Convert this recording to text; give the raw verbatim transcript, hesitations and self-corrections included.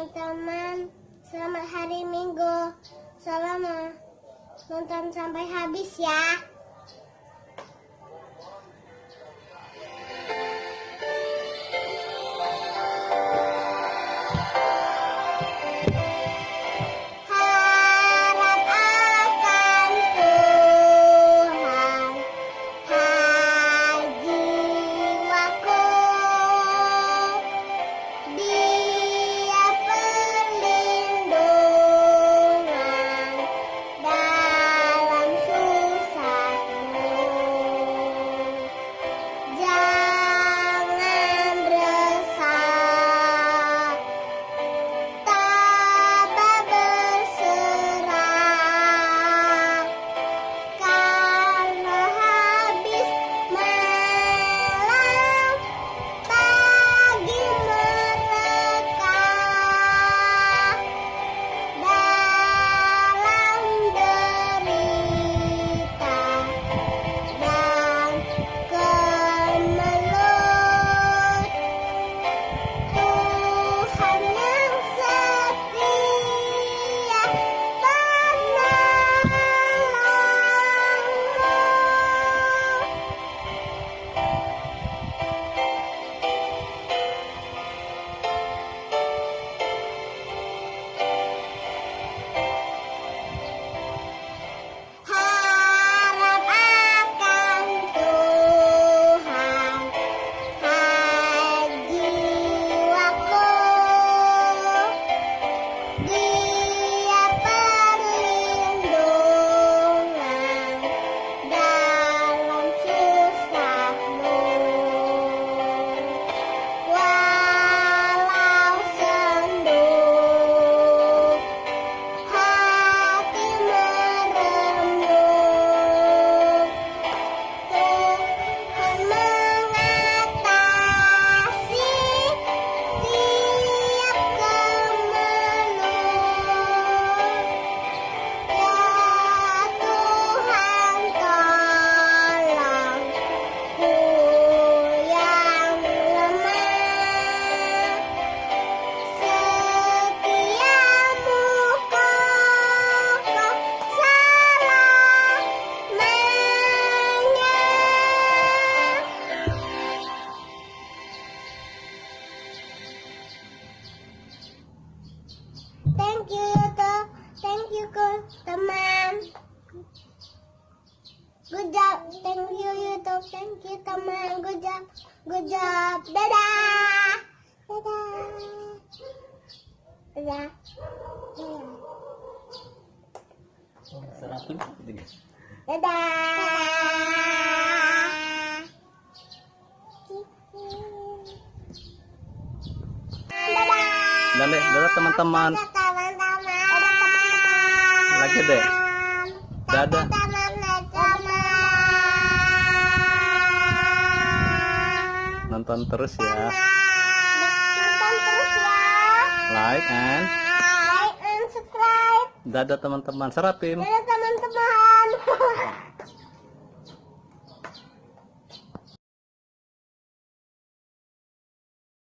Teman, selamat hari Minggu. Selamat nonton sampai habis ya. Harap akan Tuhan, hai jiwaku, Dia perlindungan dalam susahmu. Jangan resah, tabah berserah, karena habis malam pagi mereka dalam derita dan kemelut. Tuhan yang setia penolongmu. Harap akan Tuhan, hai jiwaku, Dia perlindungan dalam susahmu. Walau sendu hati merenung, Tuhan mengatasi tiap kemelut. Ya Tuhan, tolong ku yang lemah, setiamu kokoh selamanya. Thank you, YouTube. Thank you, teman. Good job. Thank you, YouTube. Thank you, teman. Good job. Good job. Dadah. Dadah. Dadah. Dadah. Dadah. Dadah. Dadah, dadah, teman-teman. Dadah, teman-teman. Lagi deh. Dadah. Dadah, teman-teman. Nonton terus ya. Nonton terus ya. Like and, like and subscribe. Dadah, teman-teman. Serapin. Dadah,